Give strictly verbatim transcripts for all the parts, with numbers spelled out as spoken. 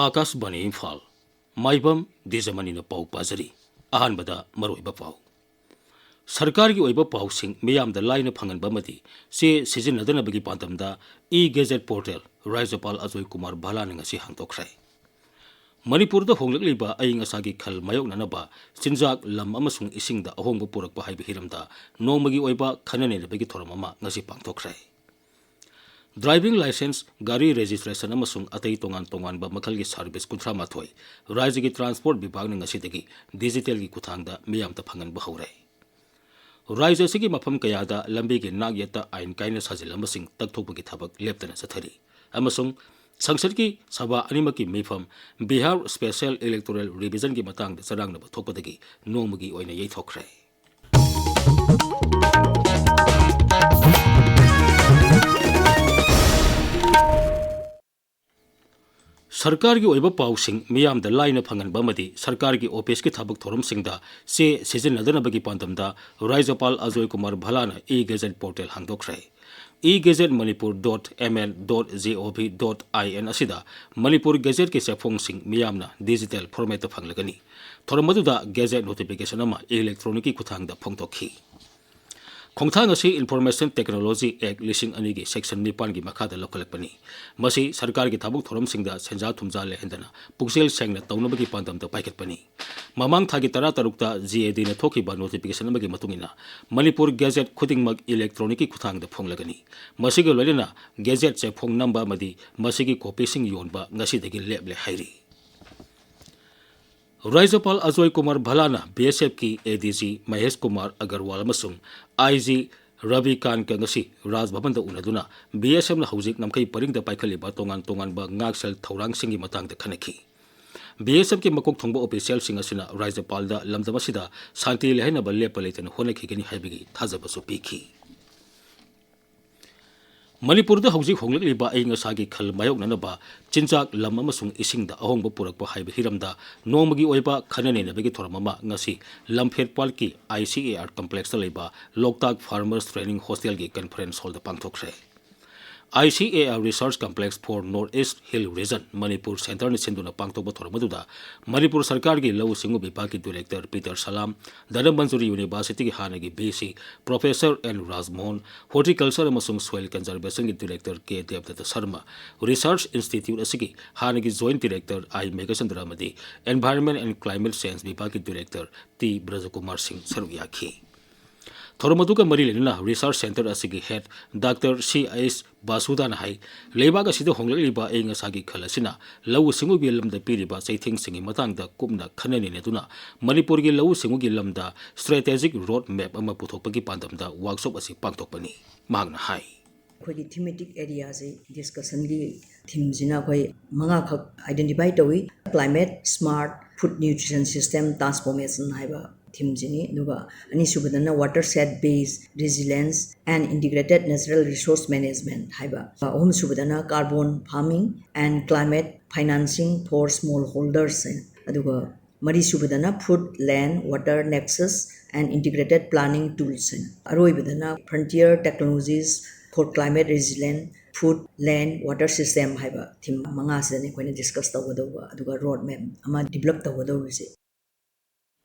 ꯑꯥꯀꯥꯁꯕꯥꯅꯤ ꯏꯝꯐꯥꯜ, ꯃꯥꯏꯕꯝ ꯗꯤꯖꯃꯅꯤꯅ ꯄꯥꯎ ꯄꯥꯖꯔꯤ꯫ ꯑꯍꯥꯟꯕꯗ ꯃꯔꯨꯑꯣꯏꯕ ꯄꯥꯎ꯫ ꯁꯔꯀꯥꯔꯒꯤ ꯑꯣꯏꯕ ꯄꯥꯎꯁꯤꯡ ꯃꯤꯌꯥꯝꯗ ꯂꯥꯏꯅ ꯐꯪꯍꯟꯕ ꯑꯃꯗꯤ ꯆꯦ ꯁꯤꯖꯤꯟꯅꯗꯅꯕꯒꯤ ꯄꯥꯟꯗꯝꯗ e-Gazette portal ꯔꯥꯖ꯭ꯌꯄꯥꯜ ꯑꯖꯣꯏ ꯀꯨꯃꯥꯔ ꯚꯥꯂꯥꯅ ꯉꯁꯤ ꯍꯥꯡꯗꯣꯛꯈ꯭ꯔꯦ꯫ ꯃꯅꯤꯄꯨꯔꯗ ꯍꯣꯡꯂꯛꯂꯤꯕ ꯑꯏꯪ ꯑꯁꯥꯒꯤ ꯈꯜ ꯃꯥꯌꯣꯛꯅꯅꯕ ꯆꯤꯟꯖꯥꯛ, ꯂꯝ ꯑꯃꯁꯨꯡ ꯏꯁꯤꯡꯗ ꯑꯍꯣꯡꯕ ꯄꯨꯔꯛꯄ ꯍꯥꯏꯕ ꯍꯤꯔꯝꯗ ꯅꯣꯡꯃꯒꯤ ꯑꯣꯏꯕ ꯈꯟꯅ ꯅꯩꯅꯕꯒꯤ ꯊꯧꯔꯝ ꯑꯃ ꯉꯁꯤ ꯄꯥꯡꯊꯣꯛꯈ꯭ꯔꯦ꯫ Driving licence, ꯒꯥꯔꯤ registration ꯑꯃꯁꯨꯡ ꯑꯇꯩ ꯇꯣꯉꯥꯟ ꯇꯣꯉꯥꯟꯕ ꯃꯈꯜꯒꯤ service ꯀꯨꯟꯊ꯭ꯔꯥ ꯃꯥꯊꯣꯏ ꯔꯥꯖ꯭ꯌꯒꯤ transport ꯕꯤꯚꯥꯒꯅ ꯉꯁꯤꯗꯒꯤ digitalꯒꯤ ꯈꯨꯠꯊꯥꯡꯗ ꯃꯤꯌꯥꯝꯗ ꯐꯪꯍꯟꯕ ꯍꯧꯔꯦ꯫ ꯔꯥꯖ꯭ꯌ ꯑꯁꯤꯒꯤ ꯃꯐꯝ ꯀꯌꯥꯗ ꯂꯝꯕꯤꯒꯤ ꯅꯥꯛ ꯌꯦꯠꯇ ꯑꯥꯏꯟ ꯀꯥꯏꯅ ꯁꯥꯖꯤꯜ ꯑꯃꯁꯨꯡ ꯇꯛꯊꯣꯛꯄꯒꯤ ꯊꯕꯛ ꯂꯦꯞꯇꯅ ꯆꯠꯊꯔꯤ ꯑꯃꯁꯨꯡ ꯁꯪꯁꯠꯀꯤ ꯁꯚꯥ ꯑꯅꯤꯃꯛꯀꯤ ꯃꯤꯐꯝ ꯕꯤꯍꯥꯔ special electoral revisionꯒꯤ ꯃꯇꯥꯡꯗ ꯆꯔꯥꯡꯅꯕ ꯊꯣꯛꯄꯗꯒꯤ ꯅꯣꯡꯃꯒꯤ ꯑꯣꯏꯅ ꯌꯩꯊꯣꯛꯈ꯭ꯔꯦ꯫ ꯁꯔꯀꯥꯔꯒꯤ ꯑꯣꯏꯕ ꯄꯥꯎꯁꯤꯡ ꯃꯤꯌꯥꯝꯗ ꯂꯥꯏꯅ ꯐꯪꯍꯟꯕ ꯑꯃꯗꯤ ꯁꯔꯀꯥꯔꯒꯤ officeꯀꯤ ꯊꯕꯛ ꯊꯧꯔꯝꯁꯤꯡꯗ ꯆꯦ ꯁꯤꯖꯤꯟꯅꯗꯅꯕꯒꯤ ꯄꯥꯟꯗꯝꯗ ꯔꯥꯖ꯭ꯌꯄꯥꯜ Ajoy Kumar ꯚꯥꯂꯥꯅ e-Gazette portal ꯍꯥꯡꯗꯣꯛꯈ꯭ꯔꯦ꯫ e-Gazette manipur dot M L dot G O V dot I N ꯑꯁꯤꯗ ꯃꯅꯤꯄꯨꯔ Gazetteꯀꯤ ꯆꯦꯐꯣꯡꯁꯤꯡ ꯃꯤꯌꯥꯝꯅ digital formatꯇ ꯐꯪꯂꯒꯅꯤ꯫ ꯊꯧꯔꯝ ꯑꯗꯨꯗ Gazette notification ꯑꯃ electronicꯀꯤ ꯈꯨꯠꯊꯥꯡꯗ ꯐꯣꯡꯗꯣꯛꯈꯤ꯫ ꯈꯣꯡꯊꯥꯡ ꯑꯁꯤ Information Technology Act ꯂꯤꯁꯤꯡ ꯑꯅꯤꯒꯤ section ꯅꯤꯄꯥꯟꯒꯤ ꯃꯈꯥꯗ ꯂꯧꯈꯠꯂꯛꯄꯅꯤ꯫ ꯃꯁꯤ ꯁꯔꯀꯥꯔꯒꯤ ꯊꯕꯛ ꯊꯧꯔꯝꯁꯤꯡꯗ ꯁꯦꯟꯖꯥ ꯊꯨꯝꯖꯥ ꯂꯩꯍꯟꯗꯅ ꯄꯨꯛꯆꯦꯜ ꯁꯦꯡꯅ ꯇꯧꯅꯕꯒꯤ ꯄꯥꯟꯗꯝꯗ ꯄꯥꯏꯈꯠꯄꯅꯤ꯫ ꯃꯃꯥꯡ ꯊꯥꯒꯤ ꯇꯔꯥꯇꯔꯨꯛꯇ GADꯅ ꯊꯣꯛꯈꯤꯕ notification ꯑꯃꯒꯤ ꯃꯇꯨꯡ ꯏꯟꯅ ꯃꯅꯤꯄꯨꯔ Gazette ꯈꯨꯗꯤꯡꯃꯛ electronicꯀꯤ ꯈꯨꯠꯊꯥꯡꯗ ꯐꯣꯡꯂꯒꯅꯤ꯫ ꯃꯁꯤꯒ ꯂꯣꯏꯅꯅ Gazette ꯆꯦꯐꯣꯡ ꯅꯝꯕ ꯑꯃꯗꯤ ꯃꯁꯤꯒꯤ copyꯁꯤꯡ ꯌꯣꯟꯕ ꯉꯁꯤꯗꯒꯤ ꯂꯦꯞꯂꯦ ꯍꯥꯏꯔꯤ꯫ ꯔꯥꯖ꯭ꯌꯄꯥꯜ ꯑꯖꯣꯏ ꯀꯨꯃꯥꯔ ꯚꯥꯂꯥꯅ BSFꯀꯤ ADG ꯃꯍꯦꯁ ꯀꯨꯃꯥꯔ ꯑꯒꯔꯋꯥꯜ ꯑꯃꯁꯨꯡ IG ꯔꯕꯤꯀꯥꯟꯠꯀ ꯉꯁꯤ ꯔꯥꯖ ꯚꯕꯟꯗ ꯎꯅꯗꯨꯅ BSFꯅ ꯍꯧꯖꯤꯛ ꯉꯝꯈꯩ ꯄꯔꯤꯡꯗ ꯄꯥꯏꯈꯠꯂꯤꯕ ꯇꯣꯉꯥꯟ ꯇꯣꯉꯥꯟꯕ ꯉꯥꯛꯁꯦꯜ ꯊꯧꯔꯥꯡꯁꯤꯡꯒꯤ ꯃꯇꯥꯡꯗ ꯈꯟꯅꯈꯤ꯫ BSFꯀꯤ ꯃꯀꯣꯛ ꯊꯣꯡꯕ officialꯁꯤꯡ ꯑꯁꯤꯅ ꯔꯥꯖ꯭ꯌꯄꯥꯜꯗ ꯂꯝꯗꯝ ꯑꯁꯤꯗ ꯁꯥꯟꯇꯤ ꯂꯩꯍꯟꯅꯕ ꯂꯦꯞꯄ ꯂꯩꯇꯅ ꯍꯣꯠꯅꯈꯤꯒꯅꯤ ꯍꯥꯏꯕꯒꯤ ꯊꯥꯖꯕꯁꯨ ꯄꯤꯈꯤ꯫ ꯃꯅꯤꯄꯨꯔꯗ ꯍꯧꯖꯤꯛ ꯍꯣꯡꯂꯛꯂꯤꯕ ꯑꯏꯪ ꯑꯁꯥꯒꯤ ꯈꯜ ꯃꯥꯌꯣꯛꯅꯅꯕ ꯆꯤꯟꯖꯥꯛ, ꯂꯝ ꯑꯃꯁꯨꯡ ꯏꯁꯤꯡꯗ ꯑꯍꯣꯡꯕ ꯄꯨꯔꯛꯄ ꯍꯥꯏꯕ ꯍꯤꯔꯝꯗ ꯅꯣꯡꯃꯒꯤ ꯑꯣꯏꯕ ꯈꯟꯅ ꯅꯩꯅꯕꯒꯤ ꯊꯧꯔꯝ ꯑꯃ ꯉꯁꯤ ꯂꯝꯐꯦꯠꯄꯥꯜꯒꯤ I C A R complexꯇ ꯂꯩꯕ ꯂꯣꯛꯇꯥꯛ Farmers Training Hostelꯒꯤ conference hallꯗ ꯄꯥꯡꯊꯣꯛꯈ꯭ꯔꯦ꯫ I C A R Research Complex for North East Hill Region Manipur centreꯅ ꯁꯤꯟꯗꯨꯅ ꯄꯥꯡꯊꯣꯛꯄ ꯊꯧꯔꯝ ꯑꯗꯨꯗ ꯃꯅꯤꯄꯨꯔ ꯁꯔꯀꯥꯔꯒꯤ ꯂꯧꯎ ꯁꯤꯡꯎ ꯕꯤꯚꯥꯒꯒꯤ director ꯄꯤꯇꯔ ꯁꯂꯥꯝ, ꯙꯅꯃꯟꯖꯨꯔꯤ Universityꯒꯤ ꯍꯥꯟꯅꯒꯤ V C Professor N ꯔꯥꯖꯃꯣꯍꯟ, Horticulture ꯑꯃꯁꯨꯡ Soil Conservationꯒꯤ director ꯀꯦ ꯗꯦꯕꯗꯠꯇ ꯁꯔꯃ, Research Institute ꯑꯁꯤꯒꯤ ꯍꯥꯟꯅꯒꯤ joint director I ꯃꯦꯘꯆꯟꯗ꯭ꯔ ꯑꯃꯗꯤ Environment and Climate Change ꯕꯤꯚꯥꯒꯒꯤ director ꯇꯤ ꯕ꯭ꯔꯖꯀꯨꯃꯥꯔ ꯁꯤꯡ ꯁꯔꯨꯛ ꯌꯥꯈꯤ꯫ ꯊꯧꯔꯝ ꯑꯗꯨꯒ ꯃꯔꯤ ꯂꯩꯅꯅ research centre ꯑꯁꯤꯒꯤ head Doctor C H ꯕꯥꯁꯨꯗꯥꯅ ꯍꯥꯏ, ꯂꯩꯕꯥꯛ ꯑꯁꯤꯗ ꯍꯣꯡꯂꯛꯂꯤꯕ ꯑꯏꯪ ꯑꯁꯥꯒꯤ ꯈꯜ ꯑꯁꯤꯅ ꯂꯧꯎ ꯁꯤꯡꯎꯒꯤ ꯂꯝꯗ ꯄꯤꯔꯤꯕ ꯆꯩꯊꯦꯡꯁꯤꯡꯒꯤ ꯃꯇꯥꯡꯗ ꯀꯨꯞꯅ ꯈꯟꯅ ꯅꯩꯅꯗꯨꯅ ꯃꯅꯤꯄꯨꯔꯒꯤ ꯂꯧꯎ ꯁꯤꯡꯎꯒꯤ ꯂꯝꯗ strategic road map ꯑꯃ ꯄꯨꯊꯣꯛꯄꯒꯤ ꯄꯥꯟꯗꯝꯗ workshop ꯑꯁꯤ ꯄꯥꯡꯊꯣꯛꯄꯅꯤ꯫ ꯃꯍꯥꯛꯅ ꯍꯥꯏ꯫ ꯑꯩꯈꯣꯏꯒꯤ thematic areaꯁꯤ discussionꯒꯤ themeꯁꯤꯅ ꯑꯩꯈꯣꯏ ꯃꯉꯥꯈꯛ identify ꯇꯧꯏ꯫ Climate smart food nutrition system transformation ꯍꯥꯏꯕ themeꯁꯤꯅꯤ꯫ ꯑꯗꯨꯒ ꯑꯅꯤꯁꯨꯕꯗꯅ watershed based resilience and integrated natural resource management ꯍꯥꯏꯕ, ꯑꯍꯨꯝꯁꯨꯕꯗꯅ carbon farming and climate financing for smallholders ꯍꯥꯏꯅ, ꯑꯗꯨꯒ ꯃꯔꯤꯁꯨꯕꯗꯅ food, land, water nexus and integrated planning tools ꯍꯥꯏꯅ, ꯑꯔꯣꯏꯕꯗꯅ frontier technologies for climate resilient food, land, water system ꯍꯥꯏꯕ theme ꯃꯉꯥꯁꯤꯗꯅꯤ ꯑꯩꯈꯣꯏꯅ discuss ꯇꯧꯒꯗꯧꯕ, ꯑꯗꯨꯒ road map ꯑꯃ develop ꯇꯧꯒꯗꯧꯔꯤꯁꯦ꯫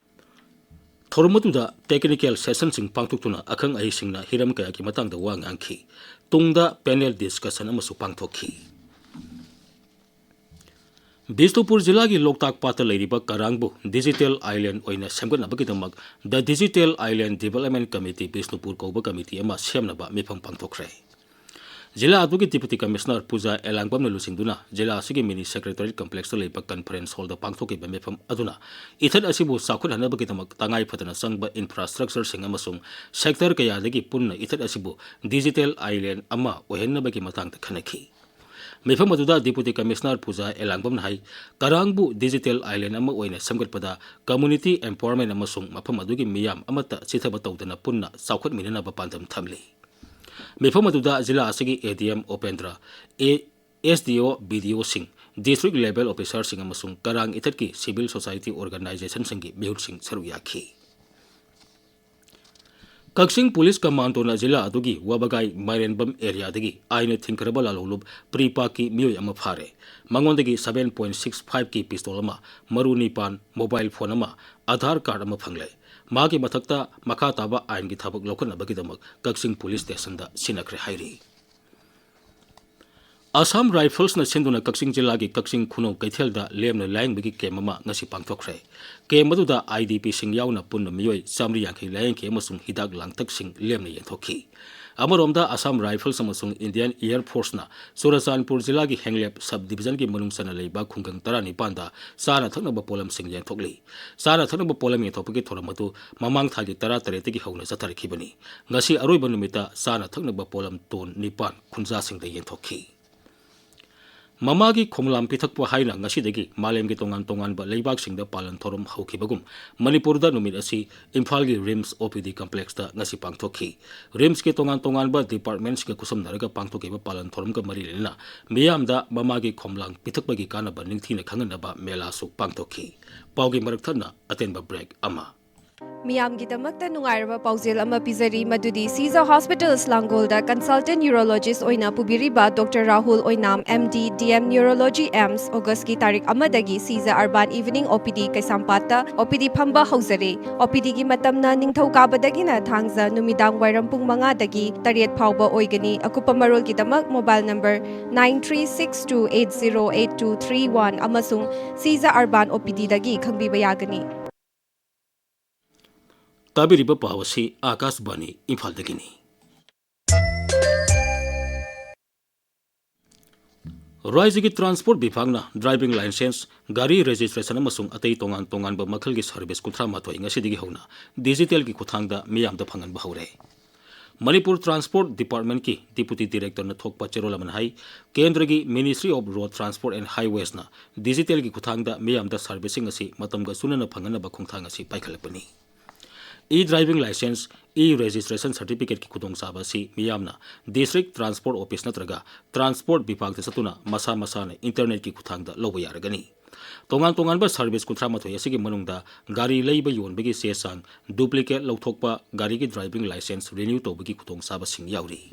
ꯊꯧꯔꯝ ꯑꯗꯨꯗ technical sessionꯁꯤꯡ ꯄꯥꯡꯊꯣꯛꯇꯨꯅ ꯑꯈꯪ ꯑꯍꯩꯁꯤꯡꯅ ꯍꯤꯔꯝ ꯀꯌꯥꯒꯤ ꯃꯇꯥꯡꯗ ꯋꯥ ꯉꯥꯡꯈꯤ꯫ ꯇꯨꯡꯗ panel discussion ꯑꯃꯁꯨ ꯄꯥꯡꯊꯣꯛꯈꯤ꯫ ꯕꯤꯁꯅꯨꯄꯨꯔ ꯖꯤꯂꯥꯒꯤ ꯂꯣꯛꯇꯥꯛ ꯄꯥꯠꯇ ꯂꯩꯔꯤꯕ ꯀꯔꯥꯡꯕꯨ digital island ꯑꯣꯏꯅ ꯁꯦꯝꯒꯠꯅꯕꯒꯤꯗꯃꯛ The Digital Island Development Committee Bishnupur ꯀꯧꯕ committee ꯑꯃ ꯁꯦꯝꯅꯕ ꯃꯤꯐꯝ ꯄꯥꯡꯊꯣꯛꯈ꯭ꯔꯦ꯫ ꯖꯤꯂꯥ ꯑꯗꯨꯒꯤ Deputy Commissioner ꯄꯨꯖꯥ ꯑꯦꯂꯥꯡꯕꯝꯅ ꯂꯨꯆꯤꯡꯗꯨꯅ ꯖꯤꯂꯥ ꯑꯁꯤꯒꯤ mini secretariat complexꯇ ꯂꯩꯕ conference hallꯗ ꯄꯥꯡꯊꯣꯛꯈꯤꯕ ꯃꯤꯐꯝ ꯑꯗꯨꯅ ꯏꯊꯠ ꯑꯁꯤꯕꯨ ꯆꯥꯎꯈꯠꯍꯟꯅꯕꯒꯤꯗꯃꯛ ꯇꯉꯥꯏ ꯐꯗꯅ ꯆꯪꯕ infrastructureꯁꯤꯡ ꯑꯃꯁꯨꯡ sector ꯀꯌꯥꯗꯒꯤ ꯄꯨꯟꯅ ꯏꯊꯠ ꯑꯁꯤꯕꯨ digital island ꯑꯃ ꯑꯣꯏꯍꯟꯅꯕꯒꯤ ꯃꯇꯥꯡꯗ ꯈꯟꯅꯈꯤ꯫ ꯃꯤꯐꯝ ꯑꯗꯨꯗ Deputy Commissioner ꯄꯨꯖꯥ ꯑꯦꯂꯥꯡꯕꯝꯅ ꯍꯥꯏ, ꯀꯔꯥꯡꯕꯨ digital island ꯑꯃ ꯑꯣꯏꯅ ꯁꯦꯝꯒꯠꯄꯗ community empowerment ꯑꯃꯁꯨꯡ ꯃꯐꯝ ꯑꯗꯨꯒꯤ ꯃꯤꯌꯥꯝ ꯑꯃꯠꯇ ꯆꯤꯊꯕ ꯇꯧꯗꯅ ꯄꯨꯟꯅ ꯆꯥꯎꯈꯠꯃꯤꯟꯅꯅꯕ ꯄꯥꯟꯗꯝ ꯊꯝꯂꯤ꯫ ꯃꯤꯐꯝ ꯑꯗꯨꯗ ꯖꯤꯂꯥ ꯑꯁꯤꯒꯤ A D M Upendra, A-, S D O, B D O ꯁꯤꯡ, district level officer ꯁꯤꯡ ꯑꯃꯁꯨꯡ ꯀꯔꯥꯡ ꯏꯊꯠꯀꯤ civil society organization ꯁꯤꯡꯒꯤ ꯃꯤꯍꯨꯠꯁꯤꯡ ꯁꯔꯨꯛ ꯌꯥꯈꯤ꯫ ꯀꯛꯆꯤꯡ ꯄꯨꯂꯤꯁ ꯀꯃꯥꯟꯗꯣꯅ ꯖꯤꯂꯥ ꯑꯗꯨꯒꯤ ꯋꯥꯕꯒꯥꯏ ꯃꯥꯏꯔꯦꯟꯕꯝ area ꯗꯒꯤ ꯑꯥꯏꯟꯅ ꯊꯤꯡꯈ꯭ꯔꯕ ꯂꯥꯂꯣꯡꯂꯨꯞ ꯄ꯭ꯔꯤꯄꯥꯛꯀꯤ ꯃꯤꯑꯣꯏ ꯑꯃ ꯐꯥꯔꯦ꯫ ꯃꯉꯣꯟꯗꯒꯤ seven point six five ꯀꯤ pistol ꯑꯃ, ꯃꯔꯨ ꯅꯤꯄꯥꯟ, mobile phone ꯑꯃ, Aadhaar card ꯑꯃ ꯐꯪꯂꯦ꯫ ꯃꯍꯥꯛꯀꯤ ꯃꯊꯛꯇ ꯃꯈꯥ ꯇꯥꯕ ꯑꯥꯏꯟꯒꯤ ꯊꯕꯛ ꯂꯧꯈꯠꯅꯕꯒꯤꯗꯃꯛ ꯀꯛꯆꯤꯡ ꯄꯨꯂꯤꯁ ꯁ꯭ꯇꯦꯁꯟꯗ ꯁꯤꯟꯅꯈ꯭ꯔꯦ ꯍꯥꯏꯔꯤ꯫ ꯑꯁꯥꯝ ꯔꯥꯏꯐꯜꯁꯅ ꯁꯤꯟꯗꯨꯅ ꯀꯛꯆꯤꯡ ꯖꯤꯂꯥꯒꯤ ꯀꯛꯆꯤꯡ ꯈꯨꯅꯧ ꯀꯩꯊꯦꯜꯗ ꯂꯦꯝꯅ ꯂꯥꯌꯦꯡꯕꯒꯤ camp ꯑꯃ ꯉꯁꯤ ꯄꯥꯡꯊꯣꯛꯈ꯭ꯔꯦ꯫ Camp ꯑꯗꯨꯗ IDPꯁꯤꯡ ꯌꯥꯎꯅ ꯄꯨꯟꯅ ꯃꯤꯑꯣꯏ ꯆꯥꯃꯔꯤ ꯌꯥꯡꯈꯩ ꯂꯥꯌꯦꯡꯈꯤ ꯑꯃꯁꯨꯡ ꯍꯤꯗꯥꯛ ꯂꯥꯡꯊꯛꯁꯤꯡ ꯂꯦꯝꯅ ꯌꯦꯟꯊꯣꯛꯈꯤ꯫ ꯑꯃꯔꯣꯝꯗ ꯑꯁꯥꯝ ꯔꯥꯏꯐꯜꯁ ꯑꯃꯁꯨꯡ Indian Air Forceꯅ ꯆꯨꯔꯆꯥꯟꯄꯨꯔ ꯖꯤꯂꯥꯒꯤ ꯍꯦꯡꯂꯦꯞ sub divisionꯒꯤ ꯃꯅꯨꯡ ꯆꯟꯅ ꯂꯩꯕ ꯈꯨꯡꯒꯪ ꯇꯔꯥꯅꯤꯄꯥꯟꯗ ꯆꯥꯅ ꯊꯛꯅꯕ ꯄꯣꯠꯂꯝꯁꯤꯡ ꯌꯦꯟꯊꯣꯛꯂꯤ꯫ ꯆꯥꯅ ꯊꯛꯅꯕ ꯄꯣꯠꯂꯝ ꯌꯦꯟꯊꯣꯛꯄꯒꯤ ꯊꯧꯔꯝ ꯑꯗꯨ ꯃꯃꯥꯡ ꯊꯥꯒꯤ ꯇꯔꯥꯇꯔꯦꯠꯇꯒꯤ ꯍꯧꯅ ꯆꯠꯊꯔꯛꯈꯤꯕꯅꯤ꯫ ꯉꯁꯤ ꯑꯔꯣꯏꯕ ꯅꯨꯃꯤꯠꯇ ꯆꯥꯅ ꯊꯛꯅꯕ ꯄꯣꯠꯂꯝ ꯇꯣꯟ ꯅꯤꯄꯥꯟ ꯈꯨꯟꯖꯥꯁꯤꯡꯗ ꯌꯦꯟꯊꯣꯛꯈꯤ꯫ ꯃꯃꯥꯒꯤ ꯈꯣꯝꯂꯥꯡ ꯄꯤꯊꯛꯄ ꯍꯥꯏꯅ ꯉꯁꯤꯗꯒꯤ ꯃꯥꯂꯦꯝꯒꯤ ꯇꯣꯉꯥꯟ ꯇꯣꯉꯥꯟꯕ ꯂꯩꯕꯥꯛꯁꯤꯡꯗ ꯄꯥꯂꯟ ꯊꯧꯔꯝ ꯍꯧꯈꯤꯕꯒꯨꯝ, ꯃꯅꯤꯄꯨꯔꯗ ꯅꯨꯃꯤꯠ ꯑꯁꯤ ꯏꯝꯐꯥꯜꯒꯤ RIMS OPD complexꯇ ꯉꯁꯤ ꯄꯥꯡꯊꯣꯛꯈꯤ꯫ RIMSꯀꯤ ꯇꯣꯉꯥꯟ ꯇꯣꯉꯥꯟꯕ departmentꯁꯤꯡꯒ ꯈꯨꯠꯁꯝꯅꯔꯒ ꯄꯥꯡꯊꯣꯛꯈꯤꯕ ꯄꯥꯂꯟ ꯊꯧꯔꯝꯒ ꯃꯔꯤ ꯂꯩꯅꯅ ꯃꯤꯌꯥꯝꯗ ꯃꯃꯥꯒꯤ ꯈꯣꯝꯂꯥꯡ ꯄꯤꯊꯛꯄꯒꯤ ꯀꯥꯟꯅꯕ ꯅꯤꯡꯊꯤꯅ ꯈꯪꯍꯟꯅꯕ ꯃꯦꯂꯥꯁꯨ ꯄꯥꯡꯊꯣꯛꯈꯤ꯫ ꯄꯥꯎꯒꯤ ꯃꯔꯛ ꯊꯠꯅ ꯑꯇꯦꯟꯕ break ꯑꯃ꯫ ꯃꯤꯌꯥꯝꯒꯤꯗꯃꯛꯇ ꯅꯨꯡꯉꯥꯏꯔꯕ ꯄꯥꯎꯖꯦꯜ ꯑꯃ ꯄꯤꯖꯔꯤ, ꯃꯗꯨꯗꯤ ꯁꯤꯖ ꯍꯣꯁꯄꯤꯇꯥꯜꯁ ꯂꯥꯡꯒꯣꯜꯗ consultant urologist ꯑꯣꯏꯅ ꯄꯨꯕꯤꯔꯤꯕ ꯗꯣꯛꯇꯔ ꯔꯥꯍꯨꯜ ꯑꯣꯏꯅꯥꯝ, MD, DM Neurology, AIIMS, ꯑꯣꯒꯁꯀꯤ ꯇꯥꯔꯤꯛ ꯑꯃꯗꯒꯤ ꯁꯤꯖ Urban Evening OPD ꯀꯩꯁꯥꯝꯄꯥꯠꯇ OPD ꯐꯝꯕ ꯍꯧꯖꯔꯦ꯫ OPDꯒꯤ ꯃꯇꯝꯅ ꯅꯤꯡꯊꯧꯀꯥꯕꯗꯒꯤꯅ ꯊꯥꯡꯖ ꯅꯨꯃꯤꯗꯥꯡ ꯋꯥꯏꯔꯝ ꯄꯨꯡ ꯃꯉꯥꯗꯒꯤ ꯇꯔꯦꯠ ꯐꯥꯎꯕ ꯑꯣꯏꯒꯅꯤ꯫ ꯑꯀꯨꯞꯄ ꯃꯔꯣꯜꯒꯤꯗꯃꯛ mobile number nine three six two eight zero eight two three one ꯑꯃꯁꯨꯡ ꯁꯤꯖ Urban OPDꯗꯒꯤ ꯈꯪꯕꯤꯕ ꯌꯥꯒꯅꯤ꯫ ꯇꯥꯕꯤꯔꯤꯕ ꯄꯥꯎ ꯑꯁꯤ ꯑꯥꯀꯥꯁꯕꯥꯅꯤ ꯏꯝꯐꯥꯜꯗꯒꯤꯅꯤ꯫ ꯔꯥꯖ꯭ꯌꯒꯤ ꯇ꯭ꯔꯥꯟꯁꯄꯣꯔꯠ ꯕꯤꯚꯥꯒꯅ driving licence, ꯒꯥꯔꯤ registration ꯑꯃꯁꯨꯡ ꯑꯇꯩ ꯇꯣꯉꯥꯟ ꯇꯣꯉꯥꯟꯕ ꯃꯈꯜꯒꯤ service ꯀꯨꯟꯊ꯭ꯔꯥ ꯃꯥꯊꯣꯏ ꯉꯁꯤꯗꯒꯤ ꯍꯧꯅ digitalꯒꯤ ꯈꯨꯠꯊꯥꯡꯗ ꯃꯤꯌꯥꯝꯗ ꯐꯪꯍꯟꯕ ꯍꯧꯔꯦ꯫ ꯃꯅꯤꯄꯨꯔ ꯇ꯭ꯔꯥꯟꯁꯄꯣꯔꯠ ꯗꯤꯄꯥꯔꯠꯃꯦꯟꯠꯀꯤ deputy directorꯅ ꯊꯣꯛꯄ ꯆꯦꯔꯣꯜ ꯑꯃꯅ ꯍꯥꯏ, ꯀꯦꯟꯗ꯭ꯔꯒꯤ Ministry of Road Transport and Highwaysꯅ digitalꯒꯤ ꯈꯨꯠꯊꯥꯡꯗ ꯃꯤꯌꯥꯝꯗ serviceꯁꯤꯡ ꯑꯁꯤ ꯃꯇꯝꯒ ꯆꯨꯅꯅ ꯐꯪꯍꯟꯅꯕ ꯈꯣꯡꯊꯥꯡ ꯑꯁꯤ ꯄꯥꯏꯈꯠꯂꯛꯄꯅꯤ꯫ E-driving license, e-registration certificate-ꯀꯤ ꯈꯨꯗꯣꯡꯆꯥꯕ ꯑꯁꯤ ꯃꯤꯌꯥꯝꯅ district transport office ꯅꯠꯇ꯭ꯔꯒ transport ꯕꯤꯚꯥꯒꯇ ꯆꯠꯇꯨꯅ ꯃꯁꯥ ꯃꯁꯥꯅ internet-ꯀꯤ ꯈꯨꯠꯊꯥꯡꯗ ꯂꯧꯕ ꯌꯥꯔꯒꯅꯤ꯫ ꯇꯣꯉꯥꯟ ꯇꯣꯉꯥꯟꯕ service ꯀꯨꯟꯊ꯭ꯔꯥ ꯃꯥꯊꯣꯏ ꯑꯁꯤꯒꯤ ꯃꯅꯨꯡꯗ ꯒꯥꯔꯤ ꯂꯩꯕ ꯌꯣꯟꯕꯒꯤ ꯆꯦ ꯆꯥꯡ, duplicate ꯂꯧꯊꯣꯛꯄ, ꯒꯥꯔꯤꯒꯤ driving license renew ꯇꯧꯕꯒꯤ ꯈꯨꯗꯣꯡꯆꯥꯕꯁꯤꯡ ꯌꯥꯎꯔꯤ꯫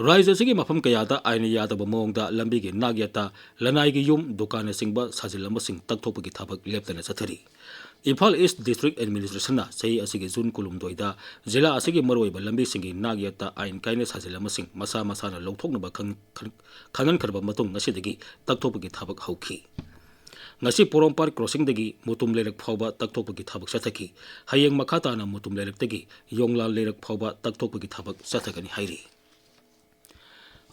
ꯔꯥꯖ꯭ꯌ ꯑꯁꯤꯒꯤ ꯃꯐꯝ ꯀꯌꯥꯗ ꯑꯥꯏꯟꯅ ꯌꯥꯗꯕ ꯃꯑꯣꯡꯗ ꯂꯝꯕꯤꯒꯤ ꯅꯥꯛꯌꯦꯠꯇ ꯂꯅꯥꯏꯒꯤ ꯌꯨꯝ, ꯗꯨꯀꯥꯟꯅꯆꯤꯡꯕ ꯁꯥꯖꯤꯜꯂꯝꯕꯁꯤꯡ ꯇꯛꯊꯣꯛꯄꯒꯤ ꯊꯕꯛ ꯂꯦꯞꯇꯅ ꯆꯠꯊꯔꯤ꯫ ꯏꯝꯐꯥꯜ East District Administration-ꯅ ꯆꯍꯤ ꯑꯁꯤꯒꯤ ꯖꯨꯟ ꯀꯨꯟꯍꯨꯝꯗꯣꯏꯗ ꯖꯤꯂꯥ ꯑꯁꯤꯒꯤ ꯃꯔꯨꯑꯣꯏꯕ ꯂꯝꯕꯤꯁꯤꯡꯒꯤ ꯅꯥꯛꯌꯦꯠꯇ ꯑꯥꯏꯟ ꯀꯥꯏꯅ ꯁꯥꯖꯤꯜꯂꯝꯕꯁꯤꯡ ꯃꯁꯥ ꯃꯁꯥꯅ ꯂꯧꯊꯣꯛꯅꯕ ꯈꯪ-, ꯈꯪ-, ꯈꯪꯍꯟꯈ꯭ꯔꯕ ꯃꯇꯨꯡ, ꯉꯁꯤꯗꯒꯤ ꯇꯛꯊꯣꯛꯄꯒꯤ ꯊꯕꯛ ꯍꯧꯈꯤ꯫ ꯉꯁꯤ ꯄꯣꯔꯣꯝꯄꯥꯠ crossing-ꯗꯒꯤ ꯃꯨꯇꯨꯝ ꯂꯩꯔꯛ ꯐꯥꯎꯕ ꯇꯛꯊꯣꯛꯄꯒꯤ ꯊꯕꯛ ꯆꯠꯊꯈꯤ꯫ ꯍꯌꯦꯡ ꯃꯈꯥ ꯇꯥꯅ ꯃꯨꯇꯨꯝ ꯂꯩꯔꯛꯇꯒꯤ ꯌꯣꯡꯂꯥꯜ ꯂꯩꯔꯛ ꯐꯥꯎꯕ ꯇꯛꯊꯣꯛꯄꯒꯤ ꯊꯕꯛ ꯆꯠꯊꯒꯅꯤ ꯍꯥꯏꯔꯤ꯫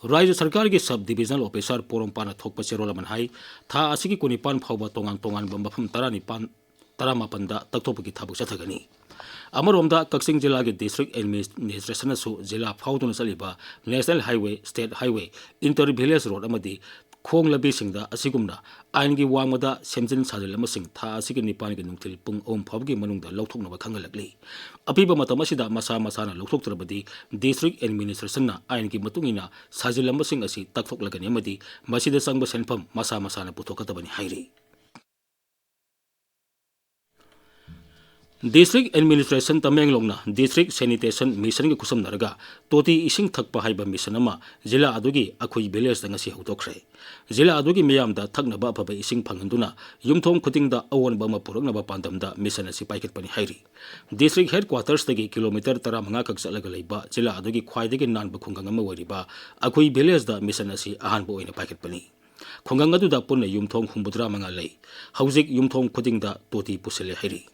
ꯔꯥꯖ꯭ꯌ ꯁꯔꯀꯥꯔꯒꯤ sub divisional officer ꯄꯣꯔꯣꯝꯄꯥꯠꯅ ꯊꯣꯛꯄ ꯆꯦꯔꯣꯜ ꯑꯃꯅ ꯍꯥꯏ, ꯊꯥ ꯑꯁꯤꯒꯤ ꯀꯨꯟꯅꯤꯄꯥꯟ ꯐꯥꯎꯕ ꯇꯣꯉꯥꯟ ꯇꯣꯉꯥꯟꯕ ꯃꯐꯝ ꯇꯔꯥꯅꯤꯄꯥꯟ, ꯇꯔꯥꯃꯥꯄꯟꯗ ꯇꯛꯊꯣꯛꯄꯒꯤ ꯊꯕꯛ ꯆꯠꯊꯒꯅꯤ꯫ ꯑꯃꯔꯣꯝꯗ, ꯀꯛꯆꯤꯡ ꯖꯤꯂꯥꯒꯤ district administration-ꯅꯁꯨ ꯖꯤꯂꯥ ꯐꯥꯎꯗꯨꯅ ꯆꯠꯂꯤꯕ national highway, state highway, inter village road ꯑꯃꯗꯤ ꯈꯣꯡ ꯂꯝꯕꯤꯁꯤꯡꯗ ꯑꯁꯤꯒꯨꯝꯅ ꯑꯥꯏꯟꯒꯤ ꯋꯥꯡꯃꯗ ꯁꯦꯝꯖꯤꯟ ꯁꯥꯖꯤꯜꯂꯝꯕꯁꯤꯡ ꯊꯥ ꯑꯁꯤꯒꯤ ꯅꯤꯄꯥꯟꯒꯤ ꯅꯨꯡꯊꯤꯜ ꯄꯨꯡ ꯑꯍꯨꯝ ꯐꯥꯎꯕꯒꯤ ꯃꯅꯨꯡꯗ ꯂꯧꯊꯣꯛꯅꯕ ꯈꯪꯍꯜꯂꯛꯂꯤ꯫ ꯑꯄꯤꯕ ꯃꯇꯝ ꯑꯁꯤꯗ ꯃꯁꯥ ꯃꯁꯥꯅ ꯂꯧꯊꯣꯛꯇ꯭ꯔꯕꯗꯤ district administration-ꯅ ꯑꯥꯏꯟꯒꯤ ꯃꯇꯨꯡ ꯏꯟꯅ ꯁꯥꯖꯤꯜꯂꯝꯕꯁꯤꯡ ꯑꯁꯤ ꯇꯛꯊꯣꯛꯂꯒꯅꯤ ꯑꯃꯗꯤ ꯃꯁꯤꯗ ꯆꯪꯕ ꯁꯦꯟꯐꯝ ꯃꯁꯥ ꯃꯁꯥꯅ ꯄꯨꯊꯣꯛꯀꯗꯕꯅꯤ ꯍꯥꯏꯔꯤ꯫ District Administration ꯇꯃꯦꯡꯂꯣꯡꯅ District Sanitation Mission-ꯒ ꯈꯨꯠꯁꯝꯅꯔꯒ ꯇꯣꯇꯤ ꯏꯁꯤꯡ ꯊꯛꯄ ꯍꯥꯏꯕ mission ꯑꯃ ꯖꯤꯂꯥ ꯑꯗꯨꯒꯤ ꯑꯈꯨꯏ village-ꯇ ꯉꯁꯤ ꯍꯧꯗꯣꯛꯈ꯭ꯔꯦ꯫ ꯖꯤꯂꯥ ꯑꯗꯨꯒꯤ ꯃꯤꯌꯥꯝꯗ ꯊꯛꯅꯕ ꯑꯐꯕ ꯏꯁꯤꯡ ꯐꯪꯍꯟꯗꯨꯅ ꯌꯨꯝꯊꯣꯡ ꯈꯨꯗꯤꯡꯗ ꯑꯑꯣꯟꯕ ꯑꯃ ꯄꯨꯔꯛꯅꯕ ꯄꯥꯟꯗꯝꯗ mission ꯑꯁꯤ ꯄꯥꯏꯈꯠꯄꯅꯤ ꯍꯥꯏꯔꯤ꯫ District headquarters-ꯇꯒꯤ kilometre ꯇꯔꯥꯃꯉꯥ ꯈꯛ ꯆꯠꯂꯒ ꯂꯩꯕ ꯖꯤꯂꯥ ꯑꯗꯨꯒꯤ ꯈ꯭ꯋꯥꯏꯗꯒꯤ ꯅꯥꯟꯕ ꯈꯨꯡꯒꯪ ꯑꯃ ꯑꯣꯏꯔꯤꯕ ꯑꯈꯨꯏ village-ꯇ mission ꯑꯁꯤ ꯑꯍꯥꯟꯕ ꯑꯣꯏꯅ ꯄꯥꯏꯈꯠꯄꯅꯤ꯫ ꯈꯨꯡꯒꯪ ꯑꯗꯨꯗ ꯄꯨꯟꯅ ꯌꯨꯝꯊꯣꯡ ꯍꯨꯝꯐꯨꯇꯔꯥ ꯃꯉꯥ ꯂꯩ꯫ ꯍꯧꯖꯤꯛ ꯌꯨꯝꯊꯣꯡ ꯈꯨꯗꯤꯡꯗ ꯇꯣꯇꯤ ꯄꯨꯁꯤꯜꯂꯦ ꯍꯥꯏꯔꯤ꯫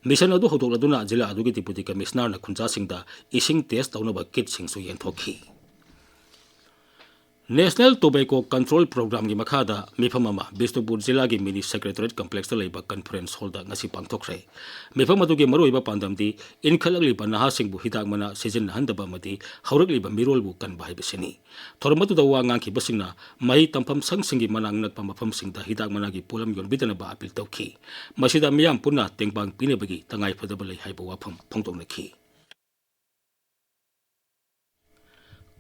Mission ꯑꯗꯨ ꯍꯧꯗꯣꯛꯂꯗꯨꯅ ꯖꯤꯂꯥ ꯑꯗꯨꯒꯤ Deputy Commissioner-ꯅ ꯈꯨꯟꯖꯥꯁꯤꯡꯗ ꯏꯁꯤꯡ test ꯇꯧꯅꯕ kit-ꯁꯤꯡꯁꯨ ꯌꯦꯟꯊꯣꯛꯈꯤ꯫ National Tobacco Control Programꯒꯤ ꯃꯈꯥꯗ ꯃꯤꯐꯝ ꯑꯃ ꯕꯤꯁꯅꯨꯄꯨꯔ ꯖꯤꯂꯥꯒꯤ Mini Secretariat Complexꯇ ꯂꯩꯕ Conference Hallꯗ ꯉꯁꯤ ꯄꯥꯡꯊꯣꯛꯈ꯭ꯔꯦ꯫ ꯃꯤꯐꯝ ꯑꯗꯨꯒꯤ ꯃꯔꯨꯑꯣꯏꯕ ꯄꯥꯟꯗꯝꯗꯤ ꯏꯟꯈꯠꯂꯛꯂꯤꯕ ꯅꯍꯥꯁꯤꯡꯕꯨ ꯍꯤꯗꯥꯛ ꯃꯅꯥ ꯁꯤꯖꯤꯟꯅꯍꯟꯗꯕ ꯑꯃꯗꯤ ꯍꯧꯔꯛꯂꯤꯕ ꯃꯤꯔꯣꯜꯕꯨ ꯀꯟꯕ ꯍꯥꯏꯕꯁꯤꯅꯤ꯫ ꯊꯧꯔꯝ ꯑꯗꯨꯗ ꯋꯥ ꯉꯥꯡꯈꯤꯕꯁꯤꯡꯅ ꯃꯍꯩ ꯇꯝꯐꯝ ꯁꯪꯁꯤꯡꯒꯤ ꯃꯅꯥꯛ ꯅꯛꯄ ꯃꯐꯝꯁꯤꯡꯗ ꯍꯤꯗꯥꯛ ꯃꯅꯥꯒꯤ ꯄꯣꯠꯂꯝ ꯌꯣꯟꯕꯤꯗꯅꯕ appeal ꯇꯧꯈꯤ꯫ ꯃꯁꯤꯗ ꯃꯤꯌꯥꯝ ꯄꯨꯟꯅ ꯇꯦꯡꯕꯥꯡ ꯄꯤꯅꯕꯒꯤ ꯇꯉꯥꯏꯐꯗꯕ ꯂꯩ ꯍꯥꯏꯕ ꯋꯥꯐꯝ ꯐꯣꯡꯗꯣꯛꯅꯈꯤ꯫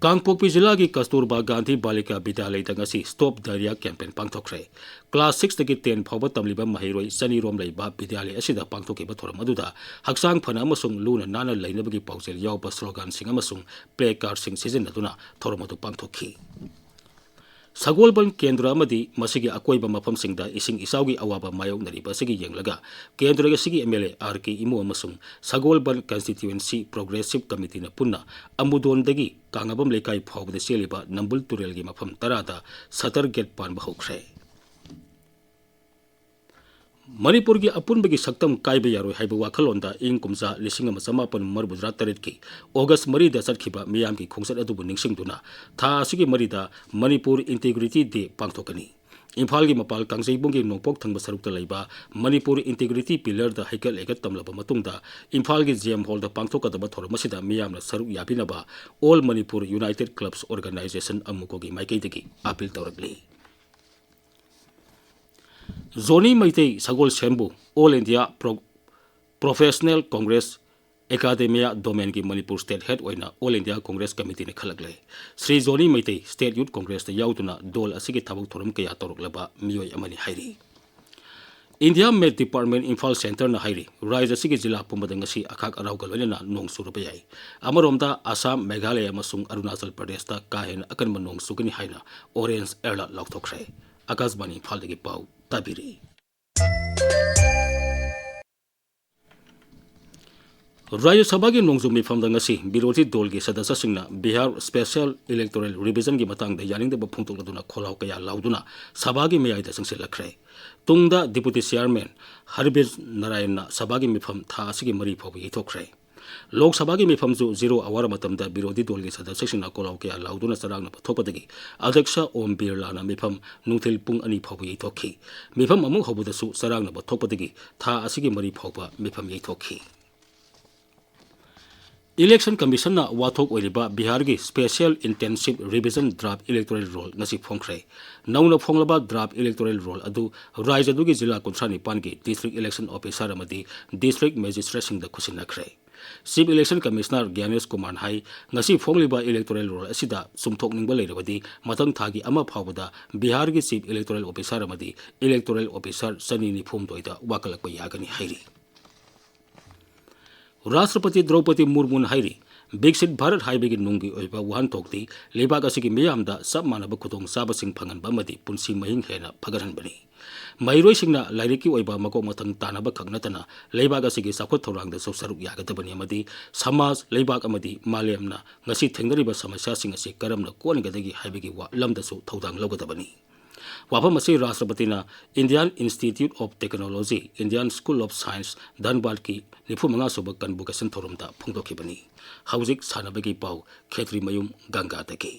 ꯀꯥꯡꯄꯣꯛꯄꯤ ꯖꯤꯂꯥꯒꯤ ꯀꯁꯇꯨꯔꯕꯥ ꯒꯥꯟꯙꯤ ꯕꯥꯂꯤꯀꯥ ꯕꯤꯗ꯭ꯌꯥꯂꯌꯗ ꯉꯁꯤ Stop Diarrhoea campaign ꯄꯥꯡꯊꯣꯛꯈ꯭ꯔꯦ꯫ Class six ꯇꯒꯤ ten ꯐꯥꯎꯕ ꯇꯝꯂꯤꯕ ꯃꯍꯩꯔꯣꯏ ꯆꯅꯤ ꯔꯣꯝ ꯂꯩꯕ ꯕꯤꯗ꯭ꯌꯥꯂꯌ ꯑꯁꯤꯗ ꯄꯥꯡꯊꯣꯛꯈꯤꯕ ꯊꯧꯔꯝ ꯑꯗꯨꯗ ꯍꯛꯆꯥꯡ ꯐꯅ ꯑꯃꯁꯨꯡ ꯂꯨꯅ ꯅꯥꯟꯅ ꯂꯩꯅꯕꯒꯤ ꯄꯥꯎꯖꯦꯜ ꯌꯥꯎꯕ sloganꯁꯤꯡ ꯑꯃꯁꯨꯡ placardꯁꯤꯡ ꯁꯤꯖꯤꯟꯅꯗꯨꯅ ꯊꯧꯔꯝ ꯑꯗꯨ ꯄꯥꯡꯊꯣꯛꯈꯤ꯫ ꯁꯒꯣꯜꯕꯟ ꯀꯦꯟꯗ꯭ꯔ ꯑꯃꯗꯤ ꯃꯁꯤꯒꯤ ꯑꯀꯣꯏꯕ ꯃꯐꯝꯁꯤꯡꯗ ꯏꯁꯤꯡ ꯏꯆꯥꯎꯒꯤ ꯑꯋꯥꯕ ꯃꯥꯌꯣꯛꯅꯔꯤꯕ ꯑꯁꯤꯒꯤ ꯌꯦꯡꯂꯒ ꯀꯦꯟꯗ꯭ꯔ ꯑꯁꯤꯒꯤ MLA R K ꯏꯃꯣ ꯑꯃꯁꯨꯡ ꯁꯒꯣꯜꯕꯟ Constituency Progressive Committeeꯅ ꯄꯨꯟꯅ ꯑꯃꯨꯗꯣꯟꯗꯒꯤ ꯀꯥꯡꯉꯕꯝ ꯂꯩꯀꯥꯏ ꯐꯥꯎꯕꯗ ꯆꯦꯜꯂꯤꯕ ꯅꯝꯕꯨꯜ ꯇꯨꯔꯦꯜꯒꯤ ꯃꯐꯝ ꯇꯔꯥꯗ shutter gate ꯄꯥꯟꯕ ꯍꯧꯈ꯭ꯔꯦ꯫ ꯃꯅꯤꯄꯨꯔꯒꯤ ꯑꯄꯨꯟꯕꯒꯤ ꯁꯛꯇꯝ ꯀꯥꯏꯕ ꯌꯥꯔꯣꯏ ꯍꯥꯏꯕ ꯋꯥꯈꯜꯂꯣꯟꯗ ꯏꯪ ꯀꯨꯝꯖꯥ ꯂꯤꯁꯤꯡ ꯑꯃ ꯆꯃꯥꯄꯟ ꯃꯔꯤꯐꯨꯇꯔꯥ ꯇꯔꯦꯠꯀꯤ August ꯃꯔꯤꯗ ꯆꯠꯈꯤꯕ ꯃꯤꯌꯥꯝꯒꯤ ꯈꯣꯡꯆꯠ ꯑꯗꯨꯕꯨ ꯅꯤꯡꯁꯤꯡꯗꯨꯅ ꯊꯥ ꯑꯁꯤꯒꯤ ꯃꯔꯤꯗ ꯃꯅꯤꯄꯨꯔ Integrity Day ꯄꯥꯡꯊꯣꯛꯀꯅꯤ꯫ ꯏꯝꯐꯥꯜꯒꯤ ꯃꯄꯥꯜ ꯀꯥꯡꯖꯩꯕꯨꯡꯒꯤ ꯅꯣꯡꯄꯣꯛ ꯊꯪꯕ ꯁꯔꯨꯛꯇ ꯂꯩꯕ ꯃꯅꯤꯄꯨꯔ Integrity Pillarꯗ ꯍꯩꯀꯠ ꯂꯩꯀꯠ ꯇꯝꯂꯕ ꯃꯇꯨꯡꯗ ꯏꯝꯐꯥꯜꯒꯤ G M Hallꯗ ꯄꯥꯡꯊꯣꯛꯀꯗꯕ ꯊꯧꯔꯝ ꯑꯁꯤꯗ ꯃꯤꯌꯥꯝꯅ ꯁꯔꯨꯛ ꯌꯥꯕꯤꯅꯕ All Manipur United Clubs Organisation, ꯑꯃꯨꯀꯣꯒꯤ ꯃꯥꯏꯀꯩꯗꯒꯤ appeal ꯇꯧꯔꯛꯂꯤ꯫ ꯖꯣꯅꯤ Meitei ꯁꯒꯣꯜꯁꯦꯝꯕꯨ All India Pro-, Professional Congress Academia Domainꯒꯤ Manipur State Head ꯑꯣꯏꯅ All India Congress Committeeꯅ ꯈꯜꯂꯛꯂꯦ꯫ ꯁ꯭ꯔꯤ ꯖꯣꯅꯤ ꯃꯩꯇꯩ State Youth Congressꯇ ꯌꯥꯎꯗꯨꯅ ꯗꯣꯜ ꯑꯁꯤꯒꯤ ꯊꯕꯛ ꯊꯧꯔꯝ ꯀꯌꯥ ꯇꯧꯔꯛꯂꯕ ꯃꯤꯑꯣꯏ ꯑꯃꯅꯤ ꯍꯥꯏꯔꯤ꯫ India Met Department ꯏꯝꯐꯥꯜ Centreꯅ ꯍꯥꯏꯔꯤ, ꯔꯥꯖ꯭ꯌ ꯑꯁꯤꯒꯤ ꯖꯤꯂꯥ ꯄꯨꯝꯕꯗ ꯉꯁꯤ ꯑꯈꯥꯛ ꯑꯔꯥꯎꯒ ꯂꯣꯏꯅꯅ ꯅꯣꯡ ꯆꯨꯔꯕ ꯌꯥꯏ꯫ ꯑꯃꯔꯣꯝꯗ ꯑꯁꯥꯝ, ꯃꯦꯘꯥꯂꯌ ꯑꯃꯁꯨꯡ ꯑꯔꯨꯅꯥꯆꯜ ꯄ꯭ꯔꯗꯦꯁꯇ ꯀꯥ ꯍꯦꯟꯅ ꯑꯀꯟꯕ ꯅꯣꯡ ꯆꯨꯒꯅꯤ ꯍꯥꯏꯅ orange alert ꯂꯥꯎꯊꯣꯛꯈ꯭ꯔꯦ꯫ ꯑꯀꯥꯁꯕꯥꯅꯤ ꯏꯝꯐꯥꯜꯗꯒꯤ ꯄꯥꯎ ꯇꯥꯕꯤꯔꯤ꯫ ꯔꯥꯖ꯭ꯌ ꯁꯚꯥꯒꯤ ꯅꯣꯡꯖꯨ ꯃꯤꯐꯝꯗ ꯉꯁꯤ ꯕꯤꯔꯣꯙꯤ ꯗꯣꯜꯒꯤ ꯁꯗꯁ꯭ꯌꯁꯤꯡꯅ ꯕꯤꯍꯥꯔ Special Electoral Revisionꯒꯤ ꯃꯇꯥꯡꯗ ꯌꯥꯅꯤꯡꯗꯕ ꯐꯣꯡꯗꯣꯛꯂꯗꯨꯅ ꯈꯣꯜꯂꯥꯎ ꯀꯌꯥ ꯂꯥꯎꯗꯨꯅ ꯁꯚꯥꯒꯤ ꯃꯌꯥꯏꯗ ꯆꯪꯁꯤꯜꯂꯛꯈ꯭ꯔꯦ꯫ ꯇꯨꯡꯗ Deputy Chairman ꯍꯔꯕꯤꯟ ꯅꯥꯔꯥꯌꯟꯅ ꯁꯚꯥꯒꯤ ꯃꯤꯐꯝ ꯊꯥ ꯑꯁꯤꯒꯤ ꯃꯔꯤ ꯐꯥꯎꯕ ꯌꯩꯊꯣꯛꯈ꯭ꯔꯦ꯫ ꯂꯣꯛ ꯁꯚꯥꯒꯤ ꯃꯤꯐꯝꯁꯨ ꯖꯤꯔꯣ ꯑꯋꯥꯔ ꯃꯇꯝꯗ ꯕꯤꯔꯣꯙꯤ ꯗꯣꯜꯒꯤ ꯁꯗꯛꯁ꯭ꯌꯁꯤꯡꯅ ꯀꯣꯂꯥꯎ ꯀꯌꯥ ꯂꯥꯎꯗꯨꯅ ꯆꯔꯥꯡꯅꯕ ꯊꯣꯛꯄꯗꯒꯤ ꯑꯗ꯭ꯌꯛꯁ ꯑꯣꯝ ꯕꯤꯔꯂꯥꯅ ꯃꯤꯐꯝ ꯅꯨꯡꯊꯤꯜ ꯄꯨꯡ ꯑꯅꯤ ꯐꯥꯎꯕ ꯌꯩꯊꯣꯛꯈꯤ꯫ ꯃꯤꯐꯝ ꯑꯃꯨꯛ ꯍꯧꯕꯗꯁꯨ ꯆꯔꯥꯡꯅꯕ ꯊꯣꯛꯄꯗꯒꯤ ꯊꯥ ꯑꯁꯤꯒꯤ ꯃꯔꯤ ꯐꯥꯎꯕ ꯃꯤꯐꯝ ꯌꯩꯊꯣꯛꯈꯤ꯫ Election Commissionꯅ ꯋꯥꯊꯣꯛ ꯑꯣꯏꯔꯤꯕ ꯕꯤꯍꯥꯔꯒꯤ Special Intensive Revision Draft Electoral Roll ꯉꯁꯤ ꯐꯣꯡꯈ꯭ꯔꯦ꯫ ꯅꯧꯅ ꯐꯣꯡꯂꯕ Draft Electoral Roll ꯑꯗꯨ ꯔꯥꯖ꯭ꯌꯗꯨꯒꯤ ꯖꯤꯂꯥ ꯀꯨꯟꯊ꯭ꯔꯥ ꯅꯤꯄꯥꯟꯒꯤ District Election Officer ꯑꯃꯗꯤ District Magistrateꯁꯤꯡꯗ ꯈꯨꯠꯁꯤꯟꯅꯈ꯭ꯔꯦ꯫ Chief Election Commissioner ꯒ꯭ꯌꯥꯅꯦꯁ ꯀꯨꯃꯥꯔꯅ ꯍꯥꯏ, ꯉꯁꯤ ꯐꯣꯡꯂꯤꯕ Electoral Roll ꯑꯁꯤꯗ ꯆꯨꯝꯊꯣꯛꯅꯤꯡꯕ ꯂꯩꯔꯕꯗꯤ ꯃꯊꯪ ꯊꯥꯒꯤ ꯑꯃ ꯐꯥꯎꯕꯗ ꯕꯤꯍꯥꯔꯒꯤ Chief Electoral Officer ꯑꯃꯗꯤ Electoral Officer ꯆꯅꯤ ꯅꯤꯐꯨ ꯍꯨꯝꯗꯣꯏꯗ ꯋꯥꯀꯠꯂꯛꯄ ꯌꯥꯒꯅꯤ ꯍꯥꯏꯔꯤ꯫ ꯔꯥꯁꯇ꯭ꯔꯄꯇꯤ ꯗ꯭ꯔꯧꯄꯗꯤ ꯃꯨꯔꯃꯨꯅ ꯍꯥꯏꯔꯤ, ꯕꯤꯛꯁꯤꯠ ꯚꯥꯔꯠ ꯍꯥꯏꯕꯒꯤ ꯅꯨꯡꯒꯤ ꯑꯣꯏꯕ ꯋꯥꯍꯟꯊꯣꯛꯇꯤ ꯂꯩꯕꯥꯛ ꯑꯁꯤꯒꯤ ꯃꯤꯌꯥꯝꯗ ꯆꯞ ꯃꯥꯟꯅꯕ ꯈꯨꯗꯣꯡꯆꯥꯕꯁꯤꯡ ꯐꯪꯍꯟꯕ ꯑꯃꯗꯤ ꯄꯨꯟꯁꯤ ꯃꯍꯤꯡ ꯍꯦꯟꯅ ꯐꯒꯠꯍꯟꯕꯅꯤ꯫ ꯃꯍꯩꯔꯣꯏꯁꯤꯡꯅ ꯂꯥꯏꯔꯤꯛꯀꯤ ꯑꯣꯏꯕ ꯃꯀꯣꯛ ꯃꯊꯪ ꯇꯥꯅꯕ ꯈꯛ ꯅꯠꯇꯅ ꯂꯩꯕꯥꯛ ꯑꯁꯤꯒꯤ ꯆꯥꯎꯈꯠ ꯊꯧꯔꯥꯡꯗꯁꯨ ꯁꯔꯨꯛ ꯌꯥꯒꯗꯕꯅꯤ ꯑꯃꯗꯤ ꯁꯃꯥꯖ, ꯂꯩꯕꯥꯛ ꯑꯃꯗꯤ ꯃꯥꯂꯦꯝꯅ ꯉꯁꯤ ꯊꯦꯡꯅꯔꯤꯕ ꯁꯃꯁ꯭ꯌꯥꯁꯤꯡ ꯑꯁꯤ ꯀꯔꯝꯅ ꯀꯣꯛꯍꯟꯒꯗꯒꯦ ꯍꯥꯏꯕꯒꯤ ꯋꯥ-, ꯂꯝꯗꯁꯨ ꯊꯧꯗꯥꯡ ꯂꯧꯒꯗꯕꯅꯤ꯫ ꯋꯥꯐꯝ ꯑꯁꯤ ꯔꯥꯁꯇ꯭ꯔꯄꯇꯤꯅ Indian Institute of Technology, Indian School of Science, ꯙꯟꯕꯥꯗꯀꯤ ꯅꯤꯐꯨ ꯃꯉꯥ ꯁꯨꯕ convocation ꯊꯧꯔꯝꯗ ꯐꯣꯡꯗꯣꯛꯈꯤꯕꯅꯤ꯫ ꯍꯧꯖꯤꯛ ꯁꯥꯟꯅꯕꯒꯤ ꯄꯥꯎ, ꯈꯦꯇ꯭ꯔꯤꯃꯌꯨꯝ ꯒꯪꯒꯥꯗꯒꯤ꯫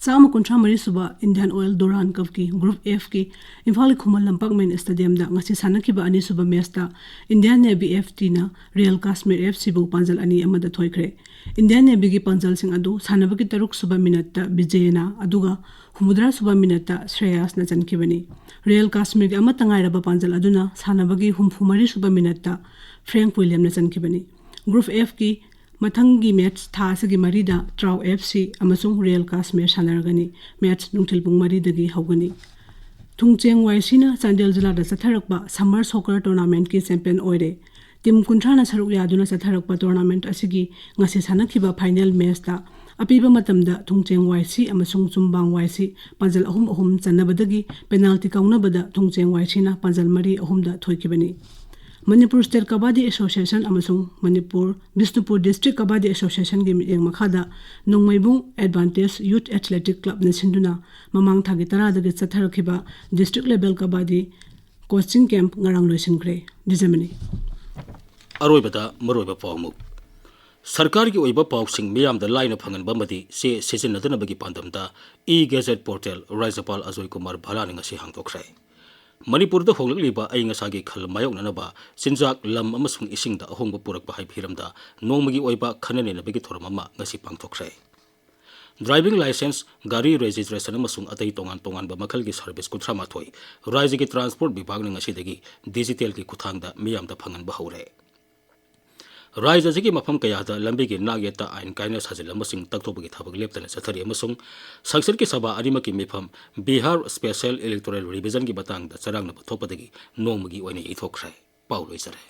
ꯆꯥꯝꯃ ꯀꯨꯟꯊ꯭ꯔꯥ ꯃꯔꯤ ꯁꯨꯕ Indian Oil Durand Cupꯀꯤ Group Fꯀꯤ ꯏꯝꯐꯥꯜꯒꯤ ꯈꯨꯃꯟ ꯂꯝꯄꯥꯛ main stadiumꯗ ꯉꯁꯤ ꯁꯥꯟꯅꯈꯤꯕ ꯑꯅꯤꯁꯨꯕ matchꯇ Indian Navy F Tꯅ Royal Kashmir Fcꯕꯨ ꯄꯥꯟꯖꯜ ꯑꯅꯤ ꯑꯃꯗ ꯊꯣꯏꯈ꯭ꯔꯦ꯫ Indian Navyꯒꯤ ꯄꯥꯟꯖꯜꯁꯤꯡ ꯑꯗꯨ ꯁꯥꯟꯅꯕꯒꯤ ꯇꯔꯨꯛ ꯁꯨꯕ minuteꯇ ꯕꯤꯖꯦꯅ, ꯑꯗꯨꯒ ꯍꯨꯝꯐꯨꯇꯔꯥ ꯁꯨꯕ minuteꯇ ꯁ꯭ꯔꯦꯌꯥꯁꯅ ꯆꯟꯈꯤꯕꯅꯤ꯫ Royal Kashmirꯒꯤ ꯑꯃꯠꯇ ꯉꯥꯏꯔꯕ ꯄꯥꯟꯖꯜ ꯑꯗꯨꯅ ꯁꯥꯟꯅꯕꯒꯤ ꯍꯨꯝꯐꯨ ꯃꯔꯤ ꯁꯨꯕ minuteꯇ Frank Williamꯅ ꯆꯟꯈꯤꯕꯅꯤ꯫ Group Fꯀꯤ ꯃꯊꯪꯒꯤ match ꯊꯥ ꯑꯁꯤꯒꯤ ꯃꯔꯤꯗ ꯇ꯭ꯔꯥꯎ F C ꯑꯃꯁꯨꯡ Royal Kashmir ꯁꯥꯟꯅꯔꯒꯅꯤ꯫ Match ꯅꯨꯡꯊꯤꯜ ꯄꯨꯡ ꯃꯔꯤꯗꯒꯤ ꯍꯧꯒꯅꯤ꯫ ꯊꯨꯡꯆꯦꯡ Y Cꯅ ꯆꯥꯟꯗꯦꯜ ꯖꯤꯂꯥꯗ ꯆꯠꯊꯔꯛꯄ Summer Soccer Tournamentꯀꯤ champion ꯑꯣꯏꯔꯦ꯫ Team ꯀꯨꯟꯊ꯭ꯔꯥꯅ ꯁꯔꯨꯛ ꯌꯥꯗꯨꯅ ꯆꯠꯊꯔꯛꯄ tournament ꯑꯁꯤꯒꯤ ꯉꯁꯤ ꯁꯥꯟꯅꯈꯤꯕ final matchꯇ ꯑꯄꯤꯕ ꯃꯇꯝꯗ ꯊꯨꯡꯆꯦꯡ Y C ꯑꯃꯁꯨꯡ ꯆꯨꯝꯕꯥꯡ Y C ꯄꯥꯟꯖꯜ ꯑꯍꯨꯝ ꯑꯍꯨꯝ ꯆꯟꯅꯕꯗꯒꯤ penalty ꯀꯥꯎꯅꯕꯗ ꯊꯨꯡꯆꯦꯡ Y Cꯅ ꯄꯥꯟꯖꯜ ꯃꯔꯤ ꯑꯍꯨꯝꯗ ꯊꯣꯏꯈꯤꯕꯅꯤ꯫ ꯃꯅꯤꯄꯨꯔ State Kabaddi Association ꯑꯃꯁꯨꯡ ꯃꯅꯤꯄꯨꯔ, ꯕꯤꯁꯅꯨꯄꯨꯔ District Kabaddi Associationꯒꯤ ꯃꯤꯠꯌꯦꯡ ꯃꯈꯥꯗ ꯅꯣꯡꯃꯩꯕꯨꯡ Advantage Youth Athletic Clubꯅ ꯁꯤꯟꯗꯨꯅ ꯃꯃꯥꯡ ꯊꯥꯒꯤ ꯇꯔꯥꯗꯒꯤ ꯆꯠꯊꯔꯛꯈꯤꯕ district level kabaddi coaching camp ꯉꯔꯥꯡ ꯂꯣꯏꯁꯤꯟꯈ꯭ꯔꯦ꯫ ꯗꯤꯖꯃꯅꯤ꯫ ꯑꯔꯣꯏꯕꯗ ꯃꯔꯨꯑꯣꯏꯕ ꯄꯥꯎꯃꯨꯛ꯫ ꯁꯔꯀꯥꯔꯒꯤ ꯑꯣꯏꯕ ꯄꯥꯎꯁꯤꯡ ꯃꯤꯌꯥꯝꯗ ꯂꯥꯏꯅ ꯐꯪꯍꯟꯕ ꯑꯃꯗꯤ ꯆꯦ ꯁꯤꯖꯤꯟꯅꯗꯅꯕꯒꯤ ꯄꯥꯟꯗꯝꯗ E gadget portal ꯔꯥꯖ꯭ꯌꯄꯥꯜ Ajoy Kumar ꯚꯜꯂꯥꯅ ꯉꯁꯤ ꯍꯥꯡꯗꯣꯛꯈ꯭ꯔꯦ꯫ ꯃꯅꯤꯄꯨꯔꯗ ꯍꯣꯡꯂꯛꯂꯤꯕ ꯑꯏꯪ ꯑꯁꯥꯒꯤ ꯈꯜ ꯃꯥꯌꯣꯛꯅꯅꯕ ꯆꯤꯟꯖꯥꯛ, ꯂꯝ ꯑꯃꯁꯨꯡ ꯏꯁꯤꯡꯗ ꯑꯍꯣꯡꯕ ꯄꯨꯔꯛꯄ ꯍꯥꯏꯕ ꯍꯤꯔꯝꯗ ꯅꯣꯡꯃꯒꯤ ꯑꯣꯏꯕ ꯈꯟꯅ ꯅꯩꯅꯕꯒꯤ ꯊꯧꯔꯝ ꯑꯃ ꯉꯁꯤ ꯄꯥꯡꯊꯣꯛꯈ꯭ꯔꯦ꯫ ꯗ꯭ꯔꯥꯏꯚꯤꯡ ꯂꯥꯏꯁꯦꯟꯁ, ꯒꯥꯔꯤ ꯔꯦꯖꯤꯁꯇ꯭ꯔꯦꯁꯟ ꯑꯃꯁꯨꯡ ꯑꯇꯩ ꯇꯣꯉꯥꯟ ꯇꯣꯉꯥꯟꯕ ꯃꯈꯜꯒꯤ ꯁꯔꯚꯤꯁ ꯀꯨꯟꯊ꯭ꯔꯥ ꯃꯥꯊꯣꯏ ꯔꯥꯖ꯭ꯌꯒꯤ ꯇ꯭ꯔꯥꯟꯁꯄꯣꯔꯠ ꯕꯤꯚꯥꯒꯅ ꯉꯁꯤꯗꯒꯤ ꯗꯤꯖꯤꯇꯦꯜꯒꯤ ꯈꯨꯠꯊꯥꯡꯗ ꯃꯤꯌꯥꯝꯗ ꯐꯪꯍꯟꯕ ꯍꯧꯔꯦ꯫ ꯔꯥꯖ꯭ꯌ ꯑꯁꯤꯒꯤ ꯃꯐꯝ ꯀꯌꯥꯗ ꯂꯝꯕꯤꯒꯤ ꯅꯥꯛꯌꯦꯠꯇ ꯑꯥꯏꯟ ꯀꯥꯏꯅ ꯁꯥꯖꯤꯜꯂꯝꯕꯁꯤꯡ ꯇꯛꯊꯣꯛꯄꯒꯤ ꯊꯕꯛ ꯂꯦꯞꯇꯅ ꯆꯠꯊꯔꯤ ꯑꯃꯁꯨꯡ ꯁꯪꯁꯠꯀꯤ ꯁꯚꯥ ꯑꯅꯤꯃꯛꯀꯤ ꯃꯤꯐꯝ ꯕꯤꯍꯥꯔ ꯁ꯭ꯄꯦꯁꯦꯜ ꯏꯂꯦꯛꯇꯣꯔꯦꯜ ꯔꯤꯚꯤꯖꯟꯒꯤ ꯃꯇꯥꯡꯗ ꯆꯔꯥꯡꯅꯕ ꯊꯣꯛꯄꯗꯒꯤ ꯅꯣꯡꯃꯒꯤ ꯑꯣꯏꯅ ꯌꯩꯊꯣꯛꯈ꯭ꯔꯦ꯫ ꯄꯥꯎ ꯂꯣꯏꯖꯔꯦ꯫